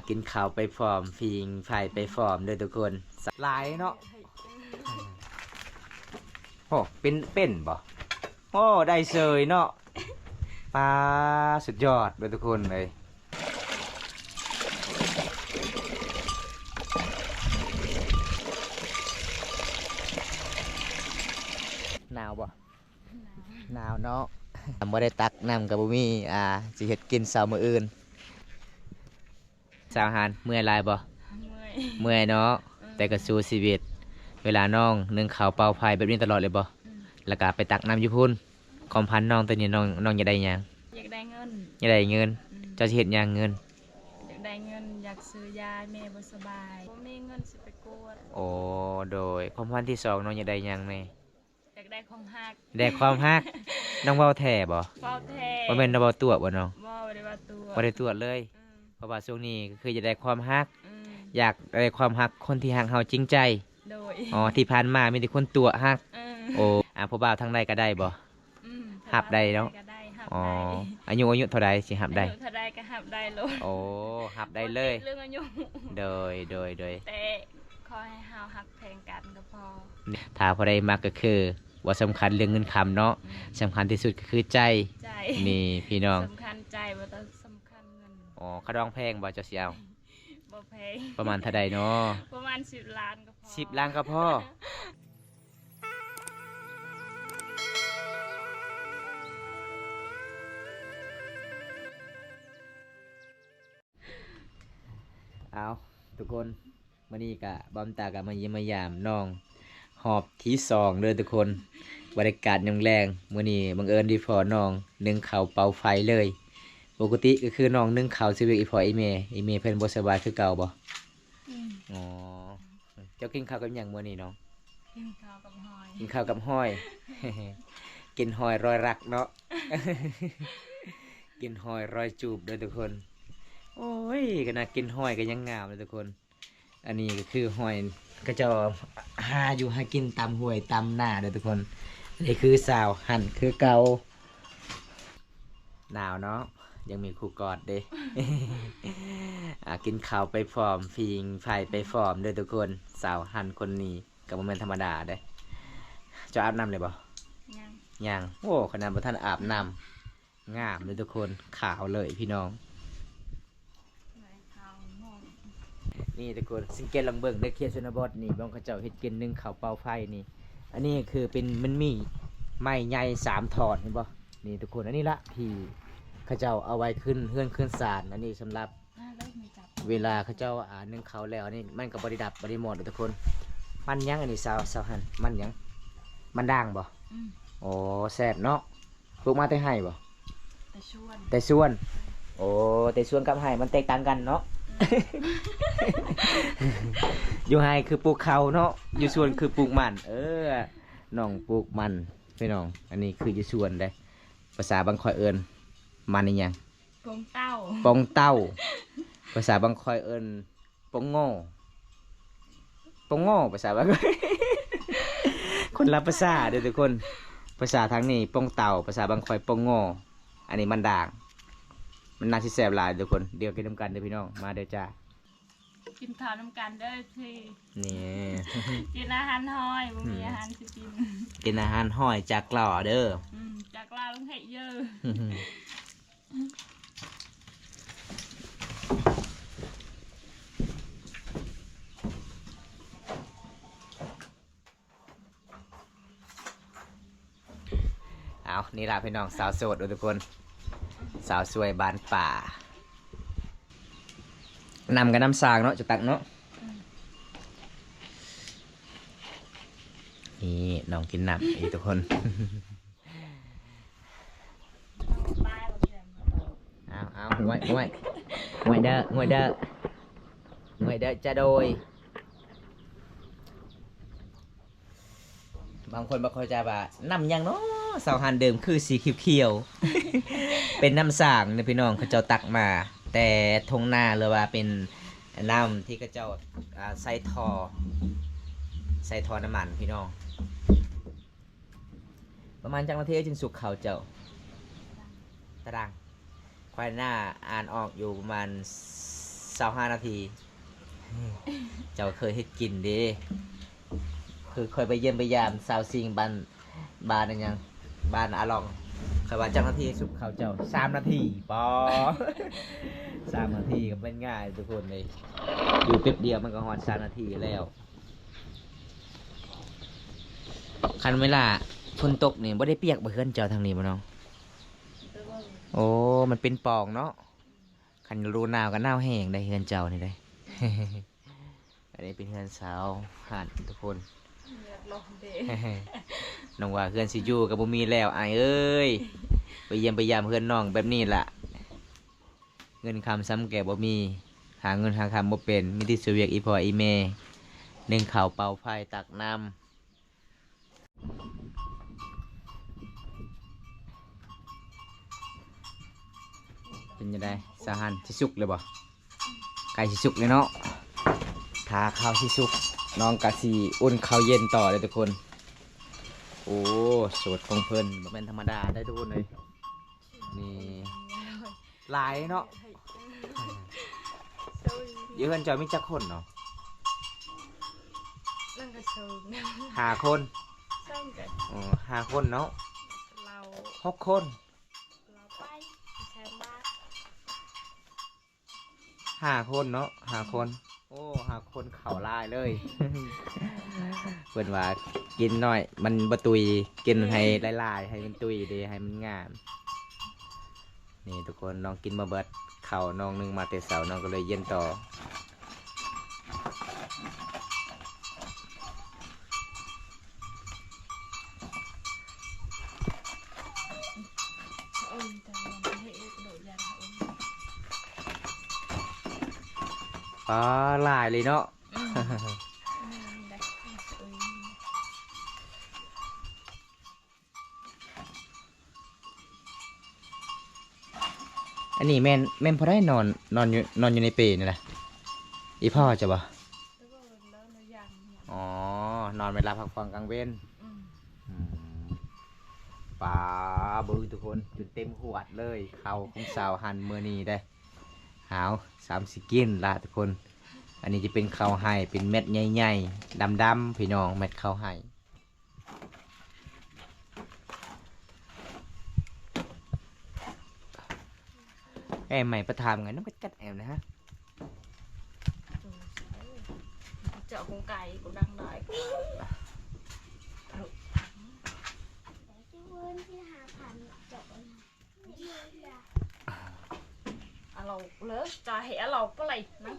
ກິນເຂົ້າໄປພ້ອມ ຜິງໄຟໄປພ້ອມເດີທຸກຄົນ. ຫຼາຍເນາະ. ໂອ້ ເປັນ ເປັນບໍ່? ໂອ້ ໄດ້ເສີຍເນາະ. ປາ ສຸດຍອດເດີທຸກຄົນເອີຍ. ໜາວບໍ່? ໜາວເນາະ. ບໍ່ໄດ້ຕັກນ້ຳກໍບໍ່ມີ ອ່າ ຊິເຮັດກິນເຊົ້າມື້ອື່ນ. ສາວຫານ ເມື່ອຍຫຼາຍບໍ່? ເມື່ອຍ ເມື່ອຍເນາະ. ອືມ ແຕ່ກໍສູ້ຊີວິດ. ເວລານ້ອງໜຶ້ງເຂົ້າເປົ່າໄຟແບບນີ້ຕະຫຼອດເລີຍບໍ່? ອືມ ແລ້ວກໍໄປຕັກນ້ຳຢູ່ພຸ້ນ. ຄວາມຝັນນ້ອງຕອນນີ້ ນ້ອງ ນ້ອງຢາກໄດ້ຫຍັງ? ຢາກໄດ້ເງິນ. ຢາກໄດ້ເງິນ. ອືມ ເຈົ້າຊິເຮັດຫຍັງເງິນ? ຢາກໄດ້ເງິນ ຢາກຊື້ຢາ ແມ່ບໍ່ສະບາຍ ບໍ່ມີເງິນຊິໄປກວດ. ໂອ້ ໂດຍ ຄວາມຝັນທີສອງ ນ້ອງຢາກໄດ້ຫຍັງແດ່? ຢາກໄດ້ຄວາມຮັກ. ໄດ້ຄວາມຮັກ. ນ້ອງເວົ້າແທ້ບໍ່? ເວົ້າແທ້. ບໍ່ແມ່ນນ້ອງເວົ້າຕົວະບໍ່ນ້ອງ? ບໍ່ ບໍ່ໄດ້ເວົ້າຕົວະ. ບໍ່ໄດ້ຕົວະເລີຍ. ອືມ ເພາະວ່າຊ່ວງນີ້ກໍຄືຢາກໄດ້ຄວາມຮັກ. ອືມ ຢາກໄດ້ຄວາມຮັກ ຄົນທີ່ຮັກເຮົາຈິງໃຈ. ໂດຍ. ອໍ ທີ່ຜ່ານມາມີແຕ່ຄົນຕົວະຮັກ. ເອີ ໂອ້ ອ່າ ຜູ້ບ່າວທາງໃດກໍໄດ້ບໍ່? ອືມ ຮັບໄດ້ເນາະ. ຮັບໄດ້. ອໍ ອາຍຸ ອາຍຸເທົ່າໃດຊິຮັບໄດ້? ອາຍຸເທົ່າໃດກໍຮັບໄດ້ໂລດ. ໂອ້ ຮັບໄດ້ເລີຍ. ເລື່ອງອາຍຸ. ໂດຍ ໂດຍ ໂດຍ ແຕ່ຂໍໃຫ້ເຮົາຮັກແພງກັນກໍພໍ. ຖ້າຜູ້ໃດມັກກໍຄື ບໍ່ສຳຄັນເລື່ອງເງິນຄຳເນາະ. ອືມ ສຳຄັນທີ່ສຸດກໍຄືໃຈ. ໃຈ. ນີ້ພີ່ນ້ອງ ສຳຄັນໃຈ ບໍ່ຕ້ອງສຳຄັນເງິນ. ອໍ ຂະດອງແພງບໍ່ ເຈົ້າຊິເອົາ? ບໍ່ແພງ. ປະມານເທົ່າໃດເນາະ? ປະມານສິບລ້ານກໍພໍ. ສິບລ້ານກໍພໍ. ເອົາ ທຸກຄົນ ມື້ນີ້ກະບ່າວຕາກະມາຢ້ຽມມາຢາມນ້ອງຮອບທີສອງເດີທຸກຄົນ. ບັນຍາກາດຍາມແລງ ມື້ນີ້ບັງເອີນໄດ້ພໍ້ນ້ອງໜຶ້ງເຂົ້າເປົ່າໄຟເລີຍ. ປົກກະຕິກໍຄືນ້ອງໜຶ້ງເຂົ້າໃສ່ວຽກອີ່ພໍ່ອີ່ແມ່ ອີ່ແມ່ເພິ່ນບໍ່ສະບາຍຄືເກົ່າບໍ່? ອືມ ອໍ ເຈົ້າກິນເຂົ້າກັບຫຍັງມື້ນີ້ນ້ອງ? ກິນເຂົ້າກັບຫອຍ. ກິນເຂົ້າກັບຫອຍ. ກິນຫອຍຮອຍຮັກເນາະ. ກິນຫອຍຮອຍຈູບເດີທຸກຄົນ. ໂອ້ຍ ຂະໜາດກິນຫອຍກໍຍັງງາມເລີຍທຸກຄົນ. ອັນນີ້ກໍຄືຫອຍ ເຂົາເຈົ້າຫາຢູ່ຫາກິນຕາມຫ້ວຍຕາມນາເດີທຸກຄົນ. ອັນນີ້ຄືສາວຫັນຄືເກົ່າ. ໜາວເນາະ ຍັງມີຄູ່ກອດເດ້. ອ່າ ກິນເຂົ້າໄປພ້ອມ ຜິງໄຟໄປພ້ອມເດີທຸກຄົນ. ສາວຫັນຄົນນີ້ກໍບໍ່ແມ່ນທຳມະດາເດ້. ເຈົ້າອາບນ້ຳແລ້ວບໍ່? ຍັງ. ຍັງ. ໂອ້ ຂະໜາດບໍ່ທັນອາບນ້ຳ ງາມເລີຍທຸກຄົນ ຂາວເລີຍພີ່ນ້ອງ. ນີ້ທຸກຄົນ ສັງເກດລອງເບິ່ງເດີ ເຂດຊົນນະບົດນີ້ ບ່ອນເຂົາເຈົ້າເຮັດກິນໜຶ້ງເຂົ້າເປົ່າໄຟນີ້. ອັນນີ້ຄືເປັນ ມັນມີໄມ້ໃຫຍ່ສາມທ່ອນ ເຫັນບໍ່? ນີ້ທຸກຄົນ ອັນນີ້ລະທີ່ເຂົາເຈົ້າເອົາໄວ້ຂຶ້ນເຮືອນຂຶ້ນຊານ. ອັນນີ້ສຳລັບເວລາເຂົາເຈົ້າ ອ່າ ໜຶ້ງເຂົ້າແລ້ວ. ອັນນີ້ມັນກໍບໍ່ໄດ້ດັບ ບໍ່ໄດ້ມອດເດີທຸກຄົນ. ມັນຫຍັງອັນນີ້ ສາວ ສາວຫັນ ມັນຫຍັງ? ມັນດາງບໍ່? ອືມ ໂອ້ ແຊບເນາະ. ປູກມາແຕ່ໄຮ່ບໍ່? ແຕ່ສວນ. ແຕ່ສວນ. ໂອ້ ແຕ່ສວນກັບໄຮ່ມັນແຕກຕ່າງກັນເນາະ. ອືມ ຢູ່ໄຮ່ຄືປູກເຂົ້າເນາະ ຢູ່ສວນຄືປູກມັນ. ເອີ ນ້ອງປູກມັນພີ່ນ້ອງ. ອັນນີ້ຄືຢູ່ສວນເດ້. ພາສາບາງຂ້ອຍເອີ້ນມັນອີ່ຫຍັງ? ປົງເຕົ້າ. ປົງເຕົ້າ. ພາສາບາງຂ້ອຍເອີ້ນ ປົງໂງ່ ປົງໂງ່ ພາສາບາງ ຄົນລະພາສາເດີທຸກຄົນ. ພາສາທາງນີ້ປົງເຕົ້າ ພາສາບາງຂ້ອຍປົງໂງ່. ອັນນີ້ມັນດາງ ມັນໜ້າຊິແຊບຫຼາຍທຸກຄົນ. ດຽວກິນນຳກັນເດີພີ່ນ້ອງ ມາເດີຈ້າ. ກິນເຂົ້ານຳກັນເດີພີ່. ນີ້ ກິນອາຫານຮ້ອຍ ບໍ່ມີອາຫານຊິກິນ. ກິນອາຫານຮ້ອຍຈາກຫຼໍ່ເດີ. ອືມ ຈາກລາວລົງເຮັດເຢີ. ເອົາ ນີ້ລະພີ່ນ້ອງ ສາວໂສດເດີທຸກຄົນ ສາວສວຍບ້ານປ່າ. ນ້ຳກໍນ້ຳສ້າງເນາະ ຈະຕັກເນາະ. ນີ້ນ້ອງກິນນ້ຳອີກທຸກຄົນ. ເອົາ ເອົາ ງວຍ ງວຍ ງວຍເດີ ງວຍເດີ ງວຍເດີ ຈະໂດຍ. ບາງຄົນບໍ່ເຂົ້າໃຈວ່ານ້ຳຫຍັງເນາະ ສາວຫັນດື່ມຄືສີຂຽວໆ. ເປັນນ້ຳສ້າງເດີພີ່ນ້ອງ ເຂົາເຈົ້າຕັກມາແຕ່ທົ່ງນາ ຫຼືວ່າເປັນນ້ຳທີ່ເຂົາເຈົ້າ ອ່າ ໃສ່ທໍ່ ໃສ່ທໍ່ນ້ຳມັນພີ່ນ້ອງ. ປະມານຈັກນາທີຈຶ່ງສຸກເຂົ້າເຈົ້າ? ຕາດາງ ຂ້ອຍໜ້າອ່ານອອກຢູ່ປະມານ ຊາວຫ້ານາທີ ເຈົ້າເຄີຍເຮັດກິນເດ້ ຄືຂ້ອຍໄປຢ້ຽມໄປຢາມຊາວຊິງ ບ້ານ ບ້ານອີຫຍັງ ບ້ານອາຫຼອງ ຂ້ອຍວ່າ ຈັກນາທີສຸກເຂົ້າເຈົ້າ? ສາມນາທີ ປໍ ສາມນາທີກໍແມ່ນງ່າຍທຸກຄົນເລີຍ ຢູ່ແປັບດຽວມັນກໍຮອດສາມນາທີແລ້ວ. ຄັນເວລາຝົນຕົກນີ້ບໍ່ໄດ້ປຽກບໍ່ ເຮືອນເຈົ້າທາງນີ້ບໍ່ນ້ອງ? ໂອ້ ມັນເປັນປ່ອງເນາະ. ຄັນລະດູໜາວກໍໜາວແຮງໄດ໋ ເຮືອນເຈົ້ານີ້ໄດ໋. ອັນນີ້ເປັນເຮືອນຊາວຫ້ານທຸກຄົນ ຢາກລອງເດ້. ນ້ອງວ່າເຮືອນຊິຢູ່ກໍບໍ່ມີແລ້ວອ້າຍເອີຍ ໄປຢ້ຽມໄປຢາມເຮືອນນ້ອງແບບນີ້ລະ ເງິນຄຳສ່ຳແກ່ບໍ່ມີ ຫາເງິນຫາຄຳບໍ່ເປັນ ມີແຕ່ຊ່ວຍວຽກອີ່ພໍ່ອີ່ແມ່ ໜຶ້ງເຂົ້າ ເປົ່າໄຟ ຕັກນ້ຳ. ເປັນຈັ່ງໃດ ສາວຫັ້ນ ຊິສຸກແລ້ວບໍ່? ໃກ້ຊິສຸກແລ້ວເນາະ ຖ້າເຂົ້າຊິສຸກ ນ້ອງກະຊິອຸ່ນເຂົ້າເຢັນຕໍ່ເດີ້ທຸກຄົນ. ໂອ້ ສູດຂອງເພິ່ນບໍ່ແມ່ນທຳມະດາໄດ໋ທຸກຄົນເອີຍ ນີ້ ຫຼາຍເນາະ. ຢູ່ເຮືອນເຈົ້າມີຈັກຄົນເນາະ? ຫ້າຄົນ. ໂອ້ ຫ້າຄົນເນາະ ຫົກຄົນ. ຫ້າຄົນເນາະ ຫ້າຄົນ. ໂອ້ ຫ້າຄົນເຂົ້າຫຼາຍເລີຍ ເພິ່ນວ່າກິນໜ້ອຍມັນບໍ່ຕຸ້ຍ ກິນໃຫ້ຫຼາຍໆ ໃຫ້ມັນຕຸ້ຍເດ້ ໃຫ້ມັນງາມ. ນີ້ທຸກຄົນ ນ້ອງກິນບໍ່ເບິດ ເຂົ້ານ້ອງໜຶ່ງມາແຕ່ເຊົ້າ ນ້ອງກໍເລີຍເຢັນຕໍ່. ປາ ຫຼາຍເລີຍເນາະ. ອັນນີ້ແມ່ນ ແມ່ນຜູ້ໃດນອນ ນອນຢູ່ ນອນຢູ່ໃນເປນີ້ລະ ອີ່ພໍ່ເຈົ້າບໍ່? ອໍ ນອນເວລາພັກຜ່ອນກາງເວັນ. ອືມ ປາ ເບິ່ງທຸກຄົນ ຈົນເຕັມຫວດເລີຍ ເຂົ້າຂອງສາວຫັ້ນມື້ນີ້ເດ້. ຫາວ ສາມຊິກິນລະທຸກຄົນ. ອັນນີ້ຈະເປັນເຂົ້າໄຮ່ ເປັນເມັດໃຫຍ່ໆ ດຳໆ ພີ່ນ້ອງ ເມັດເຂົ້າໄຮ່. ແອໃໝ່ປະທາມໄງ ນ້ຳກັດແອມນະຮະ. ເຈາະກົງໄກ່ ກົງດັງໄດ້ ອາລອກເລີຍ ຈະໃຫ້ອາລອກປະໄລນະ.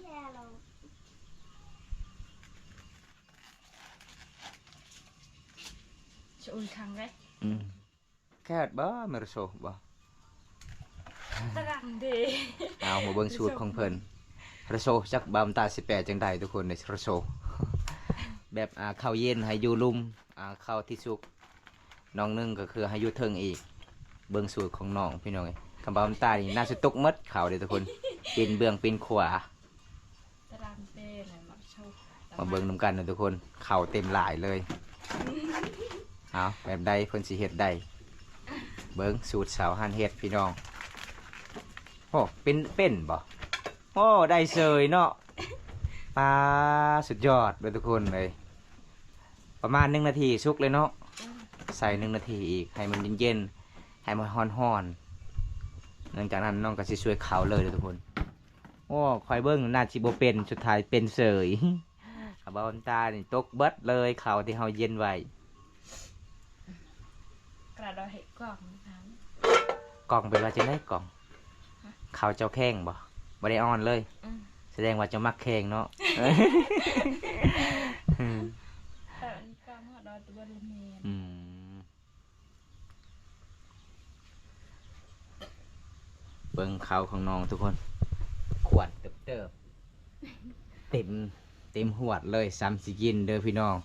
ຊະອຸນຄັງເດ້. ອືມ ແຄດບໍ່ ເມຣະໂຊບໍ່? ຕະລັງເດ. ເອົາ ມາເບິ່ງສູດຂອງເພິ່ນ ເຣະໂຊ ຈັກບ່າວຕາຊິແປຈັ່ງໃດທຸກຄົນ ເດ ເຣະໂຊ ແບບ ອ່າ ເຂົ້າເຢັນໃຫ້ຢູ່ລຸ່ມ ອ່າ ເຂົ້າທີ່ສຸກ ນ້ອງໜຶ່ງກໍຄືໃຫ້ຢູ່ເທິງອີກ. ເບິ່ງສູດຂອງນ້ອງພີ່ນ້ອງເອີຍ ຄຳບ່າວຕານີ້ໜ້າຊິຕົກໝົດເຂົ້າເດທຸກຄົນ ປີນເບື້ອງປີນຂວາ. ຕະລາງເຕນະ ມາໂຊ ມາເບິ່ງນຳກັນນະທຸກຄົນ ເຂົ້າເຕັມຫຼາຍເລີຍ. ເອົາ ແບບໃດເພິ່ນຊິເຮັດໄດ້ ເບິ່ງສູດສາວຫັ້ນເຮັດພີ່ນ້ອງ. ໂອ້ ເປັນ ເປັນບໍ່? ໂອ້ ໄດ້ເສີຍເນາະ. ປາ ສຸດຍອດເລີຍທຸກຄົນເອີຍ. ປະມານໜຶ່ງນາທີສຸກເລີຍເນາະ. ອືມ ໃສ່ໜຶ່ງນາທີອີກ ໃຫ້ມັນເຢັນໆ ໃຫ້ມັນຮ້ອນໆ. ຫຼັງຈາກນັ້ນນ້ອງກໍຊິຊ່ວຍເຂົ້າເລີຍເດີທຸກຄົນ. ໂອ້ ຂ້ອຍເບິ່ງໜ້າຊິບໍ່ເປັນ ສຸດທ້າຍເປັນເສີຍ. ອາ ບ່າວຕານີ້ຕົກເບິດເລີຍ ເຂົ້າທີ່ເຮົາເຢັນໄວ້. ກະດອກເຮັດກ່ອງນະ. ກ່ອງແປວ່າຈັ່ງໃດກ່ອງ? ຮະ? ເຂົ້າເຈົ້າແຂງບໍ່? ບໍ່ໄດ້ອ່ອນເລີຍ. ອືມ ສະແດງວ່າເຈົ້າມັກແຂງເນາະ. ແຕ່ອັນນີ້ກໍມາດອດບໍ່ໄດ້ແມ່ນ. ອືມ ເບິ່ງເຂົ້າຂອງນ້ອງທຸກຄົນ ຂວດເຕີບໆ ເຕັມ ເຕັມຫວດເລີຍ. ສ່ຳຊິກິນເດີພີ່ນ້ອງ.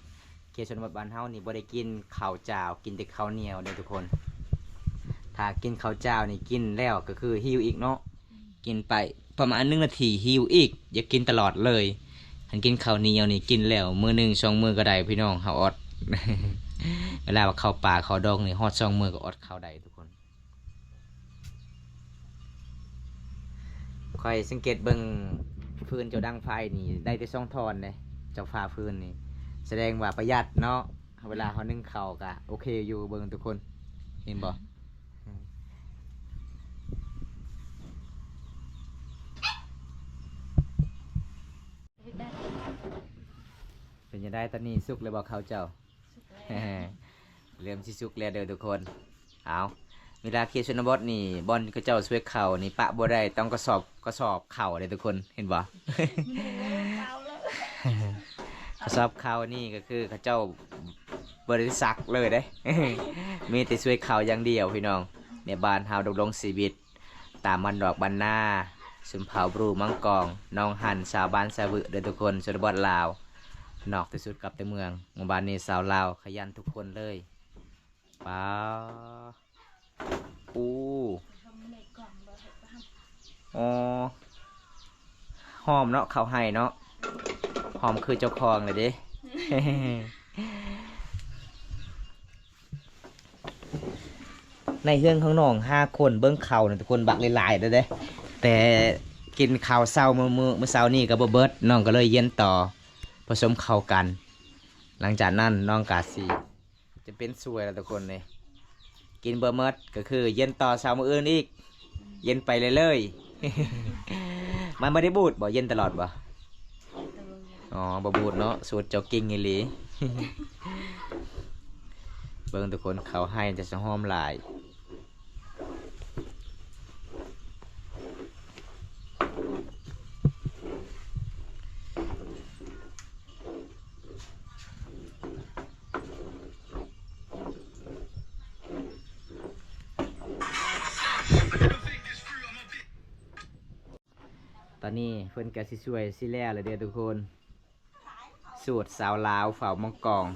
ເຂດຊົນນະບົດບ້ານເຮົານີ້ບໍ່ໄດ້ກິນເຂົ້າຈ້າວ ກິນແຕ່ເຂົ້າໜຽວເດີທຸກຄົນ. ຖ້າກິນເຂົ້າຈ້າວນີ້ ກິນແລ້ວກໍຄືຫິວອີກເນາະ. ກິນໄປປະມານໜຶ່ງນາທີຫິວອີກ ຢາກກິນຕະຫຼອດເລີຍ. ຄັນກິນເຂົ້າໜຽວນີ້ ກິນແລ້ວມື້ໜຶ່ງສອງມື້ກໍໄດ້ພີ່ນ້ອງ ເຮົາອອດ. ເວລາວ່າເຂົ້າປ່າເຂົ້າດອງນີ້ ຮອດສອງມື້ກໍອດເຂົ້າໄດ້ທຸກຄົນ. ຂ້ອຍສັງເກດເບິ່ງ ຟືນເຈົ້າດັງໄຟນີ້ໄດ້ແຕ່ສອງທ່ອນເດ້ ເຈົ້າຟ້າຟືນນີ້ ສະແດງວ່າປະຢັດເນາະ. ເວລາເຮົາໜຶ້ງເຂົ້າກະໂອເຄຢູ່ ເບິ່ງທຸກຄົນ ເຫັນບໍ່? ເປັນຈັ່ງໃດ ຕອນນີ້ສຸກແລ້ວບໍ່ເຂົ້າເຈົ້າ? ເລີ່ມຊິສຸກແລ້ວເດີທຸກຄົນ. ເອົາ ເວລາເຂດຊົນນະບົດນີ້ ບ່ອນເຂົາເຈົ້າສວຍເຂົ້ານີ້ປະບໍ່ໄດ້ ຕ້ອງກະສອບ ກະສອບເຂົ້າເດີທຸກຄົນ ເຫັນບໍ່? ກະສອບເຂົ້ານີ້ກະຄືເຂົາເຈົ້າບໍ່ໄດ້ຊັກເລີຍເດ້ ມີແຕ່ສວຍເຂົ້າຢ່າງດຽວພີ່ນ້ອງ. ແມ່ບ້ານເຮົາດຳລົງຊີວິດ ຕາມບ້ານນອກບ້ານນາ ຊົນເຜົ່າບຣູມັງກອງ ໜອງຫັນ ຊາວບ້ານສະວຶເດີທຸກຄົນ ຊົນນະບົດລາວ ນອກທີ່ສຸດກັບແຕ່ເມືອງ. ໝູ່ບ້ານນີ້ຊາວລາວຂະຫຍັນທຸກຄົນເລີຍ. ປາ ໂອ້ ອໍ ຫອມເນາະ ເຂົ້າໄຮ່ເນາະ ຫອມຄືເຈົ້າຂອງເລີຍເດ້. ໃນເຮືອນຂອງນ້ອງຫ້າຄົນ ເບິ່ງເຂົ້ານະທຸກຄົນ ບັກຫຼາຍໆເດ້ ແຕ່ກິນເຂົ້າເຊົ້າມື້ ມື້ ມື້ເຊົ້ານີ້ກະບໍ່ເບິດ ນ້ອງກະເລີຍຢຽນຕໍ່ ປະສົມເຂົ້າກັນ. ຫຼັງຈາກນັ້ນນ້ອງກະຊິ ຈະເປັນສວຍແລ້ວທຸກຄົນເອີຍ ກິນບໍ່ໝົດກະຄືຢຽນຕໍ່ເຊົ້າມື້ອື່ນອີກ ຢຽນໄປເລື້ອຍໆ. ມັນບໍ່ໄດ້ບູດບໍ່? ຢຽນຕະຫຼອດບໍ່? ອໍ ບໍ່ບູດເນາະ ສູດເຈົ້າເກັ່ງອີ່ຫຼີ. ເບິ່ງທຸກຄົນ ເຂົ້າໄຮ່ແຕ່ສະຫອມຫຼາຍ. ຕອນນີ້ເພິ່ນກະຊິສວຍຊິແລ້ວແລ້ວເດີທຸກຄົນ. ສູດສາວລາວເຝົ້າໝໍກອງ.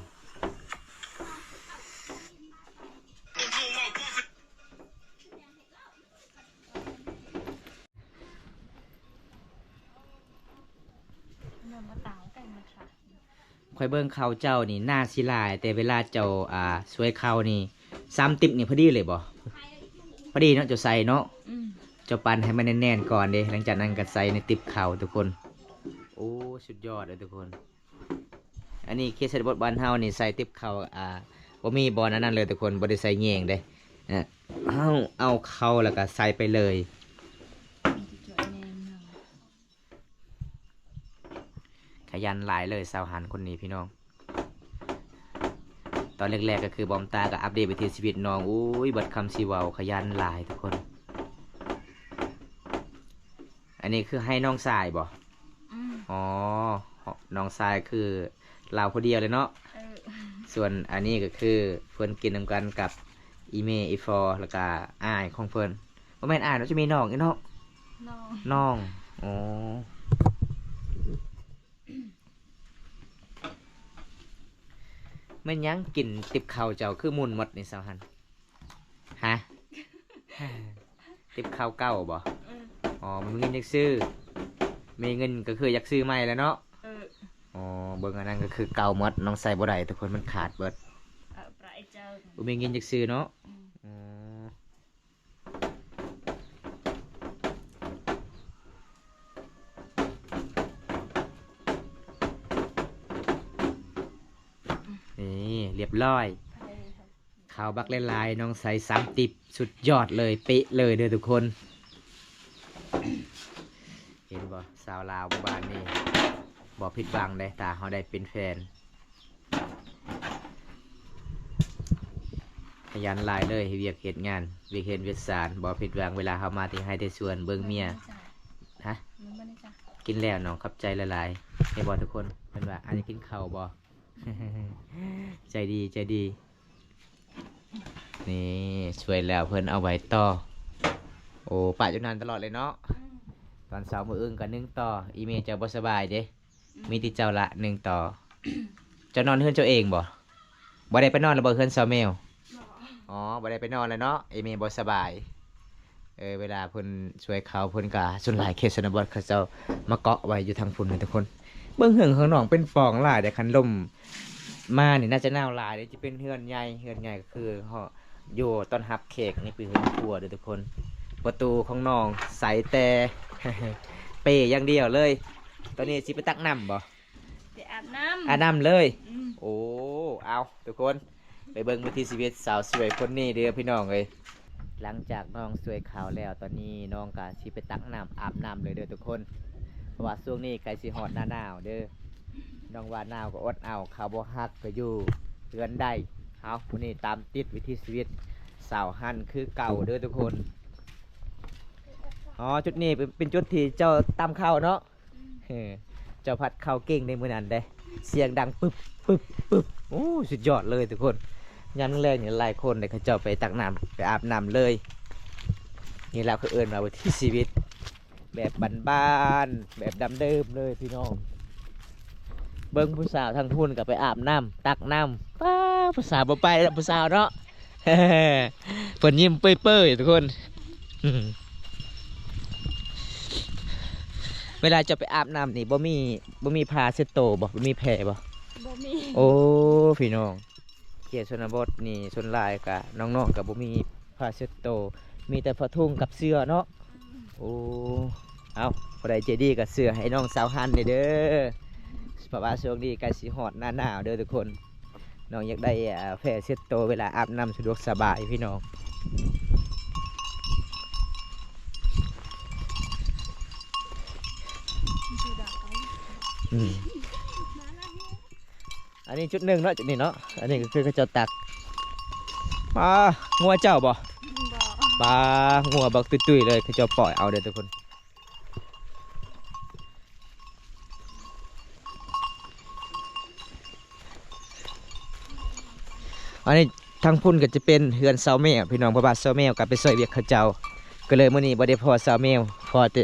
ຂ້ອຍເບິ່ງເຂົ້າເຈົ້ານີ້ໜ້າຊິຫຼາຍ ແຕ່ເວລາເຈົ້າ ອ່າ ສວຍເຂົ້ານີ້ ສາມຕິບນີ້ພໍດີເລີຍບໍ່? ພໍດີເນາະ ເຈົ້າໃສ່ເນາະ ອືມ ເຈົ້າປັ່ນໃຫ້ມັນແໜ້ນໆກ່ອນເດ້ ຫຼັງຈາກນັ້ນກະໃສ່ໃນຕິບເຂົ້າທຸກຄົນ. ໂອ້ ສຸດຍອດເລີຍທຸກຄົນ. ອັນນີ້ເຂດຊົນນະບົດບ້ານເຮົານີ້ໃສ່ຕິບເຂົ້າ ອ່າ ບໍ່ມີບ່ອນອັນນັ້ນເລີຍທຸກຄົນ ບໍ່ໄດ້ໃສ່ແຍງເດ້. ເຮົາເອົາເຂົ້າແລ້ວກະໃສ່ໄປເລີຍ. ຂະຫຍັນຫຼາຍເລີຍ ຊາວຫັນຄົນນີ້ພີ່ນ້ອງ. ຕອນແລກໆກະຄືບອມຕາກະອັບເດດວິຖີຊີວິດນ້ອງ. ໂອ້ຍ ເບິດຄຳຊິເວົ້າ ຂະຫຍັນຫຼາຍທຸກຄົນ. ອັນນີ້ຄືໄຮ່ນ້ອງຊາຍບໍ່? ອືມ ອໍ ນ້ອງຊາຍຄືລາວຜູ້ດຽວເລີຍເນາະ. ເອີ ສ່ວນອັນນີ້ກະຄືເພິ່ນກິນນຳກັນກັບອີ່ແມ່ ອີ່ພໍ່ ແລ້ວກະອ້າຍຂອງເພິ່ນ. ບໍ່ແມ່ນອ້າຍເນາະ ຈະມີນ້ອງອີກເນາະ. ນ້ອງ ນ້ອງ ອໍ ແມ່ນຫຍັງກິນຕິບເຂົ້າເຈົ້າຄືໝຸ່ນໝົດນີ້ ສາວຫັນ? ຮະ? ຕິບເຂົ້າເກົ່າບໍ່? ເອີ ອໍ ມັນມີເງິນຈັກຊື້ ມີເງິນກະຄືຢາກຊື້ໃໝ່ແລ້ວເນາະ. ເອີ ອໍ ເບິ່ງອັນນັ້ນກະຄືເກົ່າໝົດ ນ້ອງໃສ່ບໍ່ໄດ້ທຸກຄົນ ມັນຂາດເບິດ. ເອີ ບໍ່ມີເງິນຈັກຊື້ເນາະ. ອືມ ນີ້ ລຽບລ້ອຍ. ເຂົ້າບັກຫຼາຍໆ ນ້ອງໃສ່ສາມຕິບ ສຸດຍອດເລີຍ ເປະເລີຍເດີທຸກຄົນ. ເຫັນບໍ່ ສາວລາວບ້ານນີ້ ບໍ່ຜິດຫວັງເດ້ ຖ້າເຮົາໄດ້ເປັນແຟນ. ຂະຫຍັນຫຼາຍເລີຍ ເຮັດວຽກເຮັດງານ ວຽກເຮືອນວຽກຊານ ບໍ່ຜິດຫວັງ ເວລາເຮົາມາແຕ່ໄຮ່ແຕ່ສວນ ເບິ່ງເມຍ. ຮະ? ກິນແລ້ວນ້ອງ ຂອບໃຈຫຼາຍໆ. ເຫັນບໍ່ທຸກຄົນ ເພິ່ນວ່າ ອາ ຢາກກິນເຂົ້າບໍ່? ໃຈດີ ໃຈດີ. ນີ້ ສວຍແລ້ວເພິ່ນເອົາໄວ້ຕໍ່. ໂອ້ ປະຢູ່ນັ້ນຕະຫຼອດເລີຍເນາະ. ອືມ ຕອນເຊົ້າມື້ອື່ນກະໜຶ້ງຕໍ່. ອີ່ແມ່ເຈົ້າບໍ່ສະບາຍເດ້. ອືມ ມີແຕ່ເຈົ້າລະໜຶ້ງຕໍ່. ເຈົ້ານອນເຮືອນເຈົ້າເອງບໍ່? ບໍ່ໄດ້ໄປນອນແລ້ວບໍ່ເຮືອນສາວແມວ? ບໍ່ ອໍ ບໍ່ໄດ້ໄປນອນແລ້ວເນາະ ອີ່ແມ່ບໍ່ສະບາຍ. ເອີ ເວລາເພິ່ນສວຍເຂົ້າ ເພິ່ນກະ ສ່ວນຫຼາຍເຂດຊົນນະບົດເຂົາເຈົ້າມາເກາະໄວ້ຢູ່ທາງພຸ້ນເດີທຸກຄົນ. ເບິ່ງເຮືອນຂອງນ້ອງເປັນປ່ອງຫຼາຍເດ້ ຄັນລົມມານີ້ໜ້າຈະໜາວຫຼາຍເດ້. ຈະເປັນເຮືອນໃຫຍ່ ເຮືອນໃຫຍ່ກະຄື ຢູ່ຕ້ອນຮັບແຂກ. ນີ້ເປັນເຮືອນຄົວເດີທຸກຄົນ. ປະຕູຂອງນ້ອງໃສ່ແຕ່ເປ້ຢ່າງດຽວເລີຍ. ຕອນນີ້ຊິໄປຕັກນ້ຳບໍ່? ໄປອາບນ້ຳ ອາບນ້ຳເລີຍ. ອືມ ໂອ້ ເອົາ ທຸກຄົນ ໄປເບິ່ງວິຖີຊີວິດສາວສວຍຄົນນີ້ເດີ້ພີ່ນ້ອງເອີຍ. ຫຼັງຈາກນ້ອງຊ່ວຍເຂົ້າແລ້ວ ຕອນນີ້ນ້ອງກະຊິໄປຕັກນ້ຳອາບນ້ຳເລີຍເດີ້ທຸກຄົນ ເພາະວ່າຊ່ວງນີ້ໃກ້ຊິຮອດໜ້າໜາວເດີ້. ນ້ອງວ່າໜາວກໍອົດເອົາ ເຂົ້າບໍ່ຮັກກໍຢູ່ເຮືອນໄດ້. ເອົາ ມື້ນີ້ຕາມຕິດວິຖີຊີວິດສາວຮັນຄືເກົ່າເດີ້ທຸກຄົນ. ອໍ ຈຸດນີ້ເປັນ ເປັນຈຸດທີ່ເຈົ້າຕຳເຂົ້າເນາະ. ເອີ ເຈົ້າພັດເຂົ້າເກັ່ງໃນມື້ນັ້ນເດ້ ສຽງດັງປຶບປຶບປຶບ. ໂອ້ ສຸດຍອດເລີຍທຸກຄົນ. ຍາມແລງໆນີ້ຫຼາຍຄົນເດ້ ເຂົາເຈົ້າໄປຕັກນ້ຳ ໄປອາບນ້ຳເລີຍ. ນີ້ລະເຂົາເອີ້ນວ່າວິຖີຊີວິດແບບບ້ານໆ ແບບດັ້ງເດີມເລີຍພີ່ນ້ອງ. ເບິ່ງຜູ້ສາວທາງພຸ້ນກໍໄປອາບນ້ຳ ຕັກນ້ຳ. ປ້າ ຜູ້ສາວບໍ່ໄປແລ້ວ ຜູ້ສາວເນາະ. ເພິ່ນຍິ້ມເປີຍໆ ທຸກຄົນ. ເວລາເຈົ້າໄປອາບນ້ຳນີ້ ບໍ່ມີ ບໍ່ມີຜ້າເຊັດໂຕບໍ່? ບໍ່ມີແພບໍ່? ບໍ່ມີ. ໂອ້ ພີ່ນ້ອງ ເຂດຊົນນະບົດນີ້ສ່ວນຫຼາຍກະ ນ້ອງໆ ກະບໍ່ມີຜ້າເຊັດໂຕ ມີແຕ່ຜ້າຖົງກັບເສື້ອເນາະ. ໂອ້ ເອົາ ຜູ້ໃດໃຈດີກໍເສື້ອໃຫ້ນ້ອງສາວຮັນແດ່ເດີ້ ເພາະວ່າຊ່ວງນີ້ໃກ້ຊິຮອດໜ້າໜາວເດີ້ທຸກຄົນ. ນ້ອງຢາກໄດ້ ເອີ ແພເຊັດໂຕ ເວລາອາບນ້ຳສະດວກສະບາຍພີ່ນ້ອງ. ອືມ ອັນນີ້ຈຸດໜຶ່ງເນາະ ຈຸດນີ້ເນາະ. ອັນນີ້ກໍຄືເຂົາເຈົ້າຕັກ. ປາ ງົວເຈົ້າບໍ່? ບໍ່. ປາ ງົວບັກຕຸ້ຍໆ ເລີຍ ເຂົາເຈົ້າປ່ອຍເອົາເດີ້ທຸກຄົນ. ອັນນີ້ທາງພຸ້ນກໍຈະເປັນເຮືອນສາວແມວພີ່ນ້ອງ ເພາະວ່າສາວແມວກໍໄປຊ່ອຍວຽກເຂົາເຈົ້າ ກໍເລີຍມື້ນີ້ບໍ່ໄດ້ພໍ້ສາວແມວ ພໍ້ແຕ່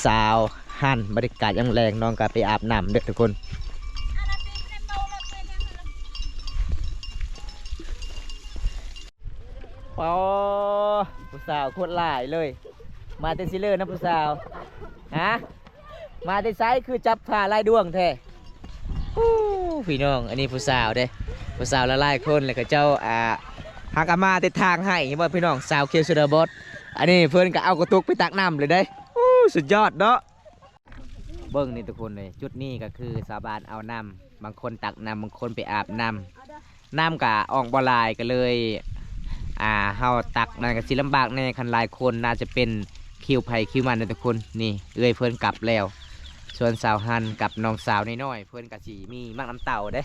ສາວຮັນ. ບັນຍາກາດຍາມແລງ ນ້ອງກໍໄປອາບນ້ຳເດີ້ທຸກຄົນ. ໂອ້ ຜູ້ສາວໂຄດຫຼາຍເລີຍ ມາແຕ່ຊິເລີນຳຜູ້ສາວ ຮະ? ມາແຕ່ໃສຄືຈັບຜ້າຫຼາຍດວງແທ້? ໂອ້ ພີ່ນ້ອງ ອັນນີ້ຜູ້ສາວເດ້ ຜູ້ສາວຫຼາຍໆຄົນ ແລ້ວເຂົາເຈົ້າ ອ່າ ຫາກະມາແຕ່ທາງໃຫ້ ເຫັນບໍ່ພີ່ນ້ອງ ສາວເຂດຊົນນະບົດ. ອັນນີ້ເພິ່ນກໍເອົາກະຕຸກໄປຕັກນ້ຳເລີຍເດ້. ໂອ້ ສຸດຍອດເນາະ. ເບິ່ງນີ້ທຸກຄົນເອີຍ ຈຸດນີ້ກໍຄືຊາວບ້ານເອົານ້ຳ ບາງຄົນຕັກນ້ຳ ບາງຄົນໄປອາບນ້ຳ. ນ້ຳກະອອກບໍ່ຫຼາຍ ກໍເລີຍ ອ່າ ເຮົາຕັກນັ້ນກະຊິລຳບາກແດ່ ຄັນຫຼາຍຄົນໜ້າຈະເປັນຄິວໃຜຄິວມັນເດີ້ທຸກຄົນ. ນີ້ເອື້ອຍເພິ່ນກັບແລ້ວ ສ່ວນສາວຮັນກັບນ້ອງສາວນ້ອຍໆ ເພິ່ນກະຊິມີໝາກນ້ຳເຕົ້າເດ້.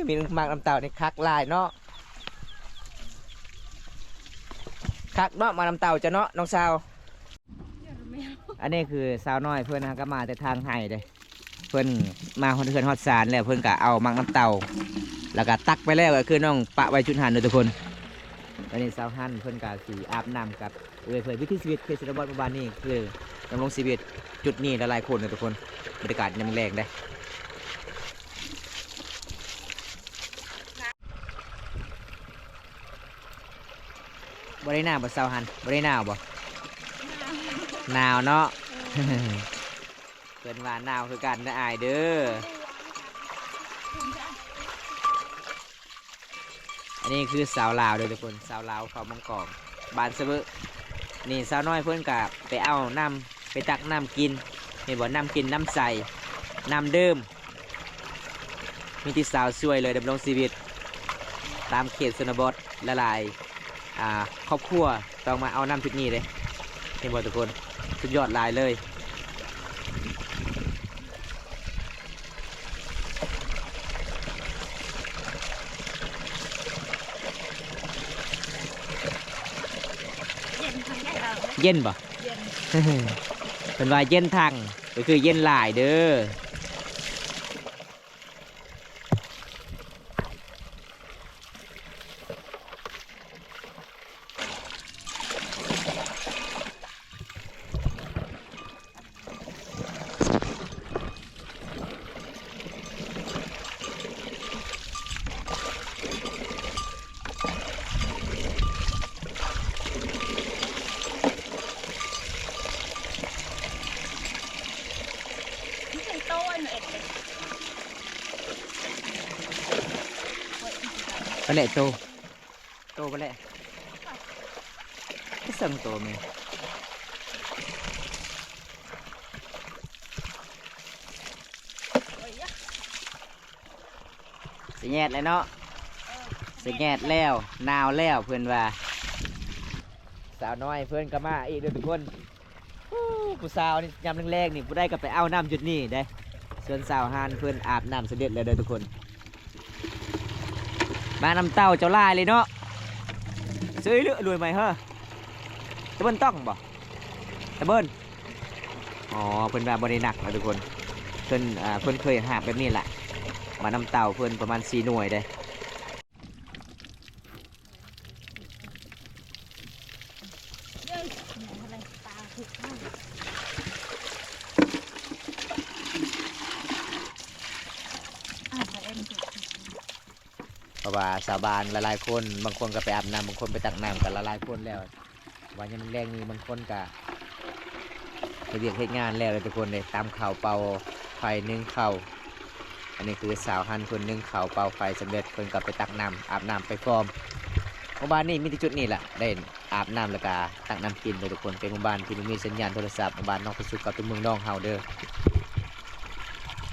ມີໝາກນ້ຳເຕົ້ານີ້ຄັກຫຼາຍເນາະ ຄັກເນາະ ໝາກນ້ຳເຕົ້າເຈົ້າເນາະ ນ້ອງສາວ. ອັນນີ້ຄືສາວນ້ອຍເພິ່ນຫາກະມາແຕ່ທາງໃຫ້ເດ້ ເພິ່ນມາຮອດເຮືອນຮອດຊານແລ້ວ ເພິ່ນກະເອົາໝາກນ້ຳເຕົ້າ ແລ້ວກະຕັກໄປແລ້ວ ກໍຄືນ້ອງປະໄວ້ຈຸດຫັ້ນເດີ້ທຸກຄົນ. ຕອນນີ້ສາວຮັນເພິ່ນກະຊິອາບນ້ຳກັບເອື້ອຍເພິ່ນ. ວິຖີຊີວິດເຂດຊົນນະບົດປະມານນີ້ ຄືດຳລົງຊີວິດຈຸດນີ້ຫຼາຍໆຄົນເດີ້ທຸກຄົນ. ບັນຍາກາດຍາມແລງເດ້. ບໍ່ໄດ້ໜາວບໍ່ສາວຮັນ? ບໍ່ໄດ້ໜາວບໍ່? ໜາວເນາະ. ເພິ່ນວ່າໜາວຄືກັນເດີ້ອ້າຍເດີ້. ອັນນີ້ຄືສາວລາວເດີ້ທຸກຄົນ ສາວລາວເຜົ່າມັງກອງ ບ້ານສະເບີ. ນີ້ສາວນ້ອຍເພິ່ນກະໄປເອົານ້ຳ ໄປຕັກນ້ຳກິນ ເຫັນບໍ່ ນ້ຳກິນ ນ້ຳໃສ ນ້ຳດື່ມ. ມີແຕ່ສາວສວຍເລີຍດຳລົງຊີວິດຕາມເຂດຊົນນະບົດຫຼາຍໆ ອ່າ ຄອບຄົວຕ້ອງມາເອົານ້ຳຈຸດນີ້ເດ້. ເຫັນບໍ່ທຸກຄົນ ສຸດຍອດຫຼາຍເລີຍ. ເຢັນທັງໃນລາວເດ້ ເຢັນບໍ່? ເຢັນ ເພິ່ນວ່າເຢັນທັງ ກໍຄືເຢັນຫຼາຍເດີ້. ປາແຫຼະໂຕ ໂຕປາແຫຼະ ໄປເຊິ່ງໂຕແມ່. ສະແຍດແລ້ວເນາະ ສະແຍດແລ້ວ ໜາວແລ້ວເພິ່ນວ່າ. ສາວນ້ອຍເພິ່ນກໍມາອີກເດີທຸກຄົນ. ໂອ້ ຜູ້ສາວນີ້ຍາມແລງໆນີ້ ຜູ້ໃດກໍໄປເອົານ້ຳຈຸດນີ້ເດ້. ສ່ວນສາວຮານເພິ່ນອາບນ້ຳສຳເລັດແລ້ວເດີທຸກຄົນ. ມານຳເຕົ້າເຈົ້າຫຼາຍເລີຍເນາະ. ເຊີຍເລືອລວຍໃໝ່ເຮີ ຕະເບິ່ນຕ້ອງບໍ່? ຕະເບິ່ນ. ອໍ ເພິ່ນວ່າບໍ່ໄດ້ໜັກເນາະທຸກຄົນ. ເພິ່ນ ອ່າ ເພິ່ນເຄີຍຫາບແບບນີ້ລະ. ມານຳເຕົ້າເພິ່ນປະມານສີ່ໜ່ວຍເດ້. ເພາະວ່າຊາວບ້ານຫຼາຍໆຄົນ ບາງຄົນກໍໄປອາບນ້ຳ ບາງຄົນໄປຕັກນ້ຳກັນຫຼາຍໆຄົນແລ້ວ. ວ່າຍາມແລງນີ້ບາງຄົນກະເຮັດວຽກເຮັດງານແລ້ວເດີທຸກຄົນເດ້ ຕຳເຂົ້າເປົ່າໄຟ ໜຶ້ງເຂົ້າ. ອັນນີ້ຄືສາວຫັນເພິ່ນໜຶ້ງເຂົ້າເປົ່າໄຟສຳເລັດ ເພິ່ນກໍໄປຕັກນ້ຳ ອາບນ້ຳໄປຟອມ. ໝູ່ບ້ານນີ້ມີແຕ່ຈຸດນີ້ແຫຼະ ໄດ້ອາບນ້ຳແລ້ວກະຕັກນ້ຳກິນເດີທຸກຄົນ. ເປັນໝູ່ບ້ານທີ່ບໍ່ມີສັນຍານໂທລະສັບ ໝູ່ບ້ານໜອງປະສຸກກັບຕົວເມືອງໜອງເຮົາເດີ.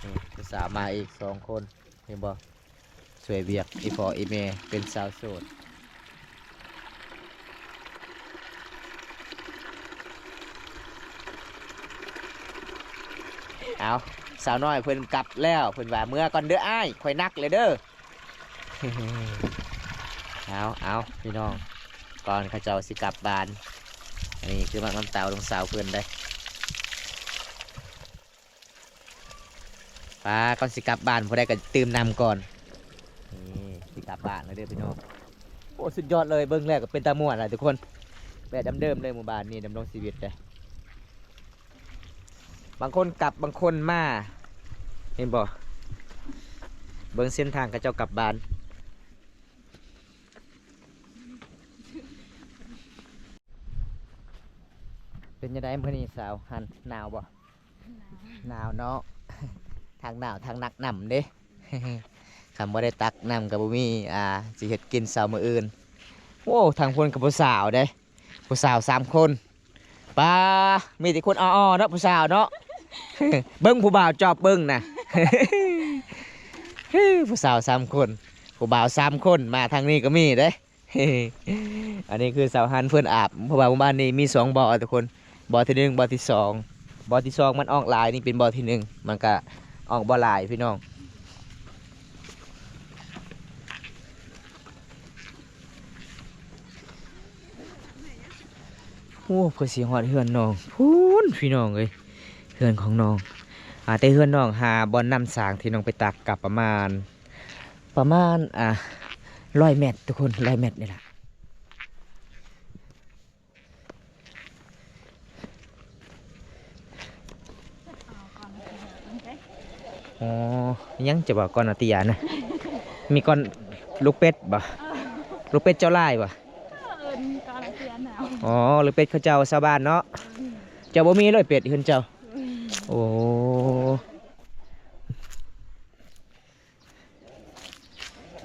ນີ້ ຜູ້ສາວມາອີກສອງຄົນ ເຫັນບໍ່? ຊ່ວຍວຽກອີ່ພໍ່ອີ່ແມ່ເປັນສາວໂສດ. ເອົາ ສາວນ້ອຍເພິ່ນກັບແລ້ວ ເພິ່ນວ່າ ເມືອກ່ອນເດີອ້າຍ ຂ້ອຍໜັກແລ້ວເດີ. ເອົາ ເອົາ ພີ່ນ້ອງ ກ່ອນເຂົາເຈົ້າຊິກັບບ້ານ ອັນນີ້ຄືໝາກນ້ຳເຕົ້ານ້ອງສາວເພິ່ນເດ້. ປາ ກ່ອນຊິກັບບ້ານ ຜູ້ໃດກໍຕື່ມນ້ຳກ່ອນ. ນີ້ ຊິກັບບ້ານແລ້ວເດີພີ່ນ້ອງ. ໂອ້ ສຸດຍອດເລີຍ ເບິ່ງແລ້ວກໍເປັນຕາມ່ວນແຫຼະທຸກຄົນ. ແບບດຳເດີມເລີຍ ໝູ່ບ້ານນີ້ດຳລົງຊີວິດເດ້. ບາງຄົນກັບ ບາງຄົນມາ ເຫັນບໍ່? ເບິ່ງເສັ້ນທາງເຂົາເຈົ້າກັບບ້ານ. ເປັນຈັ່ງໃດມື້ນີ້ສາວຫັນ ໜາວບໍ່? ໜາວເນາະ ທັງໜາວທັງໜັກນ້ຳເດ້. ຄັນບໍ່ໄດ້ຕັກນ້ຳກໍບໍ່ມີ ອ່າ ຊິເຮັດກິນເຊົ້າມື້ອື່ນ. ໂອ້ ທາງພຸ້ນກໍຜູ້ສາວເດ້ ຜູ້ສາວສາມຄົນ. ປາ ມີແຕ່ຄົນອໍໆເນາະ ຜູ້ສາວເນາະ. ເບິ່ງຜູ້ບ່າວຈອບເບິ່ງນະ. ຜູ້ສາວສາມຄົນ ຜູ້ບ່າວສາມຄົນ ມາທາງນີ້ກໍມີເດ້. ອັນນີ້ຄືສາວຫັນເພິ່ນອາບ ເພາະວ່າໝູ່ບ້ານນີ້ມີສອງບໍ່ທຸກຄົນ ບໍ່ທີໜຶ່ງ ບໍ່ທີສອງ. ບໍ່ທີສອງມັນອອກຫຼາຍ ນີ້ເປັນບໍ່ທີໜຶ່ງ ມັນກະອອກບໍ່ຫຼາຍພີ່ນ້ອງ. ໂອ້ ເພື່ອຊິຮອດເຮືອນນ້ອງພຸ້ນພີ່ນ້ອງເອີຍ ເຮືອນຂອງນ້ອງ. ອ່າ ແຕ່ເຮືອນນ້ອງຫາບ່ອນນ້ຳສາງທີ່ນ້ອງໄປຕັກກໍປະມານ ປະມານ ອ່າ ຮ້ອຍແມັດທຸກຄົນ ຮ້ອຍແມັດນີ້ລະ. ອໍ ຍັງຈະເວົ້າກ່ອນອາຕິຍານະ ມີກ່ອນລູກເປັດບໍ່? ເອີ ລູກເປັດເຈົ້າຫຼາຍບໍ່? ເອີ້ນກ່ອນອາຕິຍານະ. ອໍ ລູກເປັດເຂົາເຈົ້າຊາວບ້ານເນາະ. ເຈົ້າບໍ່ມີເລີຍເປັດເຮືອນເຈົ້າ? ໂອ້.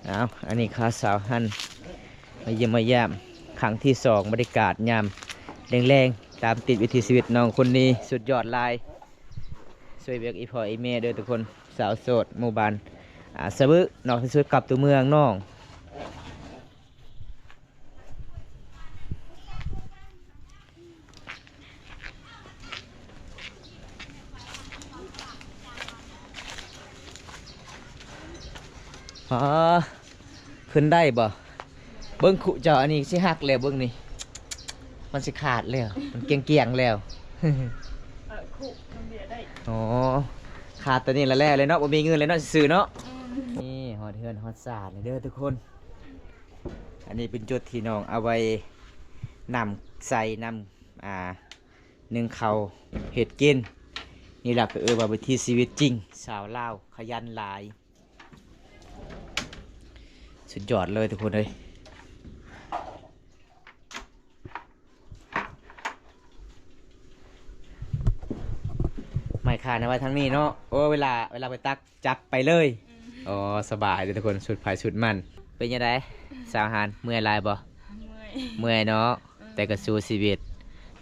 ເອົາ ອັນນີ້ຂ້າສາວຫັນມາຢ້ຽມມາຢາມຄັ້ງທີສອງ ບັນຍາກາດຍາມແລງໆ ຕາມຕິດວິຖີຊີວິດນ້ອງຄົນນີ້ ສຸດຍອດຫຼາຍ. ຊ່ວຍວຽກອີ່ພໍ່ອີ່ແມ່ເດີທຸກຄົນ ສາວໂສດ ໝູ່ບ້ານ ອ່າ ສະບຶ ນອກທີ່ສຸດກັບຕົວເມືອງນ້ອງ. ອໍ ຂຶ້ນໄດ້ບໍ່? ເບິ່ງຄຸເຈົ້າ ອັນນີ້ຊິຫັກແລ້ວ ເບິ່ງນີ້ ມັນຊິຂາດແລ້ວ ມັນກຽງໆແລ້ວ. ເອີ ຄຸທຳເບຍໄດ້. ອໍ ຂາດຕົວນີ້ລະແລ້ວເລີຍເນາະ ບໍ່ມີເງິນເລີຍເນາະ ຊື່ໆເນາະ. ອືມ ນີ້ຮອດເຮືອນຮອດຊານແລ້ວເດີທຸກຄົນ. ອັນນີ້ເປັນຈຸດທີ່ນ້ອງເອົາໄວ້ນ້ຳໃສ່ ນ້ຳ ອ່າ ໜຶ້ງເຂົ້າເຮັດກິນ. ນີ້ລະກໍເອີ້ນວ່າວິຖີຊີວິດຈິງ ຊາວລາວຂະຫຍັນຫຼາຍ. ສຸດຍອດເລີຍທຸກຄົນເອີຍ. ໄມ້ຄານເອົາໄວ້ທາງນີ້ເນາະ. ໂອ້ ເວລາ ເວລາໄປຕັກ ຈັບໄປເລີຍ. ອືມ ອໍ ສະບາຍເດີທຸກຄົນ ສຸດໃຜສຸດມັນ. ເປັນຈັ່ງໃດສາວຫານ ເມື່ອຍຫຼາຍບໍ່? ເມື່ອຍ ເມື່ອຍເນາະ. ອືມ ແຕ່ກໍສູ້ຊີວິດ.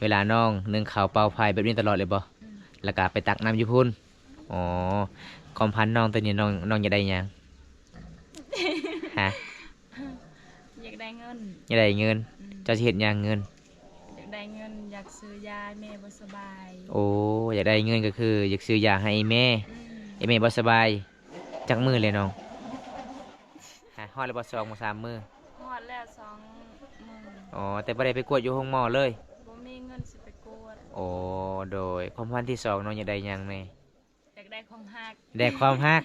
ເວລານ້ອງໜຶ້ງເຂົ້າເປົ່າໄຟແບບນີ້ຕະຫຼອດເລີຍບໍ່? ອືມ ແລ້ວກໍໄປຕັກນ້ຳຢູ່ພຸ້ນ. ອໍ ຄວາມຝັນນ້ອງຕອນນີ້ ນ້ອງ ນ້ອງຢາກໄດ້ຫຍັງ? ຮະ? ຢາກໄດ້ເງິນ. ຢາກໄດ້ເງິນ. ອືມ. ເຈົ້າຊິເຮັດຫຍັງເງິນ? ຢາກໄດ້ເງິນ ຢາກຊື້ຢາໃຫ້ແມ່ບໍ່ສະບາຍ. ໂອ້ ຢາກໄດ້ເງິນກໍຄືຢາກຊື້ຢາໃຫ້ອີ່ແມ່. ອືມ. ອີ່ແມ່ບໍ່ສະບາຍ. ຈັກມື້ແລ້ວນ້ອງ? ຮະ? ຮອດແລ້ວບໍ່ ສອງ ສາມມື້? ຮອດແລ້ວສອງມື້. ອໍ ແຕ່ບໍ່ໄດ້ໄປກວດຢູ່ໂຮງໝໍເລີຍ? ບໍ່ມີເງິນຊິໄປກວດ. ໂອ້ ໂດຍ. ຄວາມຝັນທີສອງນ້ອງຢາກໄດ້ຫຍັງແດ່? ຢາກໄດ້ຄວາມຮັກ. ໄດ້ຄວາມຮັກ.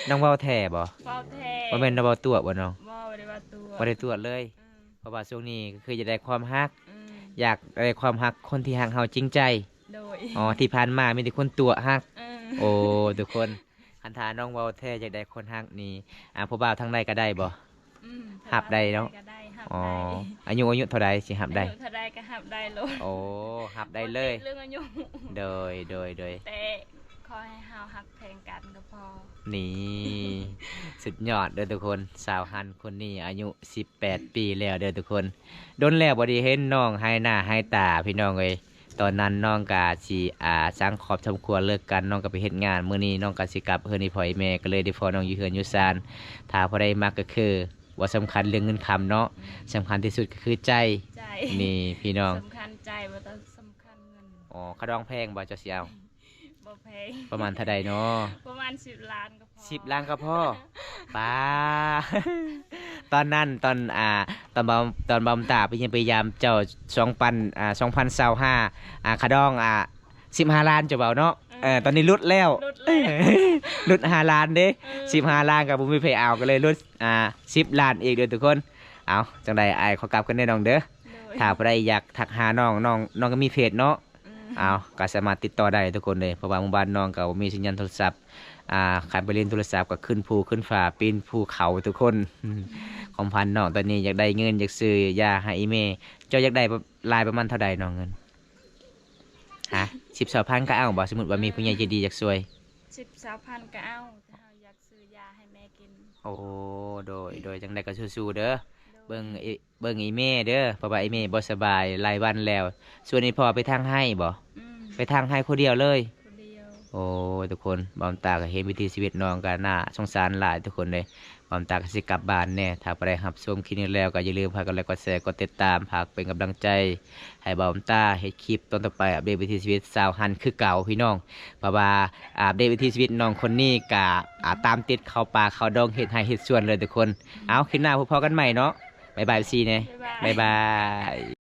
ນ້ອງເວົ້າແທ້ບໍ່? ເວົ້າແທ້. ບໍ່ແມ່ນນ້ອງເວົ້າຕົວະບໍ່ນ້ອງ? ບໍ່ ບໍ່ໄດ້ເວົ້າຕົວະ. ບໍ່ໄດ້ຕົວະເລີຍ. ອືມ. ເພາະວ່າຊ່ວງນີ້ກໍຄືຢາກໄດ້ຄວາມຮັກ. ອືມ. ຢາກໄດ້ຄວາມຮັກຄົນທີ່ຮັກເຮົາຈິງໃຈ. ໂດຍ. ອໍ ທີ່ຜ່ານມາມີແຕ່ຄົນຕົວະຮັກ. ເອີ. ໂອ້ ທຸກຄົນ ຄັນຖ້ານ້ອງເວົ້າແທ້ຢາກໄດ້ຄົນຮັກນີ້ ອ່າ ຜູ້ບ່າວທາງໃດກໍໄດ້ບໍ່? ອືມ. ຮັບໄດ້ເນາະ? ທາງໃດກໍໄດ້ ຮັບໄດ້. ອໍ ອາຍຸ ອາຍຸເທົ່າໃດຊິຮັບໄດ້? ອາຍຸເທົ່າໃດກໍຮັບໄດ້ໂລດ. ໂອ້ ຮັບໄດ້ເລີຍ. ບໍ່ຕິດເລື່ອງອາຍຸ. ໂດຍ ໂດຍ ໂດຍ. ແຕ່ຂໍໃຫ້ເຮົາຮັກແພງກັນກໍພໍ. ນີ້ ສຸດຍອດເດີທຸກຄົນ. ສາວຮັນຄົນນີ້ອາຍຸສິບແປດປີແລ້ວເດີທຸກຄົນ. ດົນແລ້ວບໍ່ໄດ້ເຫັນນ້ອງຫາຍໜ້າຫາຍຕາ ພີ່ນ້ອງເອີຍ. ຕອນນັ້ນນ້ອງກະຊິ ອ່າ ສ້າງຄອບສ້າງຄົວເລີກກັນ ນ້ອງກໍໄປເຮັດງານ. ມື້ນີ້ນ້ອງກໍຊິກັບເຮືອນອີ່ພໍ່ອີ່ແມ່ ກໍເລີຍໄດ້ພໍ້ນ້ອງຢູ່ເຮືອນຢູ່ຊານ. ຖ້າຜູ້ໃດມັກກໍຄື ບໍ່ສຳຄັນເລື່ອງເງິນຄຳເນາະ. ອືມ. ສຳຄັນທີ່ສຸດກໍຄືໃຈ. ໃຈ. ນີ້ພີ່ນ້ອງ. ສຳຄັນໃຈ ບໍ່ຕ້ອງສຳຄັນເງິນ. ອໍ ຂະດອງແພງບໍ່ ເຈົ້າຊິເອົາ? ບໍ່ແພງ. ປະມານເທົ່າໃດເນາະ? ປະມານສິບລ້ານກໍພໍ. ສິບລ້ານກໍພໍ. ປ້າ ຕອນນັ້ນ ຕອນ ອ່າ ຕອນບ່າວ ຕອນບ່າວຕາໄປຢ້ຽມໄປຢາມເຈົ້າ ສອງພັນ ອ່າ ສອງພັນຊາວຫ້າ ອ່າ ຂະດອງ ອ່າ ສິບຫ້າລ້ານ ເຈົ້າເວົ້າເນາະ. ເອີ. ເອີ ຕອນນີ້ຫຼຸດແລ້ວ. ຫຼຸດແລ້ວ. ຫຼຸດຫ້າລ້ານເດ້. ເອີ. ສິບຫ້າລ້ານກໍບໍ່ມີໃຜເອົາ ກໍເລີຍຫຼຸດ ອ່າ ສິບລ້ານອີກເດີທຸກຄົນ. ເອົາ ຈັ່ງໃດອ້າຍຂໍກັບກັນເດີນ້ອງເດີ. ໂດຍ. ຖ້າຜູ້ໃດຢາກທັກຫານ້ອງ ນ້ອງ ນ້ອງກໍມີເຟສເນາະ. ອືມ. ເອົາ ກໍສາມາດຕິດຕໍ່ໄດ້ທຸກຄົນເລີຍ ເພາະວ່າໝູ່ບ້ານນ້ອງກໍບໍ່ມີສັນຍານໂທລະສັບ. ອ່າ ຄັນໄປຫຼິ້ນໂທລະສັບກໍຂຶ້ນພູຂຶ້ນຜາ ປີນພູເຂົາທຸກຄົນ. ຄວາມຝັນນ້ອງຕອນນີ້ຢາກໄດ້ເງິນ ຢາກຊື້ຢາໃຫ້ອີ່ແມ່. ເຈົ້າຢາກໄດ້ຫຼາຍປະມານເທົ່າໃດນ້ອງເງິນ? ຮະ? ສິບສອງພັນກໍເອົາບໍ່? ສົມມຸດວ່າມີຜູ້ໃຫຍ່ໃຈດີຢາກຊ່ວຍ. ສິບສອງພັນກໍເອົາ ແຕ່ເຮົາຢາກຊື້ຢາໃຫ້ແມ່ກິນ. ໂອ້ ໂດຍ ໂດຍ. ຈັ່ງໃດກໍສູ້ໆເດີ. ໂດຍ. ເບິ່ງອີ ເບິ່ງອີ່ແມ່ເດີ ເພາະວ່າອີ່ແມ່ບໍ່ສະບາຍຫຼາຍວັນແລ້ວ. ສ່ວນອີ່ພໍ່ໄປຖາງໄຮ່ບໍ່? ອືມ. ໄປຖາງໄຮ່ຜູ້ດຽວເລີຍ? ຜູ້ດຽວ. ໂອ້ຍ ທຸກຄົນ ບ່າວຕາກໍເຫັນວິຖີຊີວິດນ້ອງກໍໜ້າສົງສານຫຼາຍທຸກຄົນເລີຍ. ບ່າວຕາກໍຊິກັບບ້ານແດ່. ຖ້າຜູ້ໃດຮັບຊົມຄລິບນີ້ແລ້ວກໍຢ່າລືມພາກົດໄລ ກົດແຊ ກົດຕິດຕາມ ຝາກເປັນກຳລັງໃຈໃຫ້ບ່າວຕາເຮັດຄລິບຕອນຕໍ່ໄປ ອັບເດດວິຖີຊີວິດຊາວຮັນຄືເກົ່າພີ່ນ້ອງ. ເພາະວ່າອັບເດດວິຖີຊີວິດນ້ອງຄົນນີ້ກໍ ອ່າ ຕາມຕິດເຂົ້າປ່າເຂົ້າດອງ ເຮັດໄຮ່ເຮັດສວນເລີຍທຸກຄົນ. ເອົາ ຄລິບໜ້າພົບພໍ້ກັນໃໝ່ເນາະ. ບາຍບາຍ ເອັຟຊີ ແດ່. ບາຍບາຍ. ບາຍບາຍ.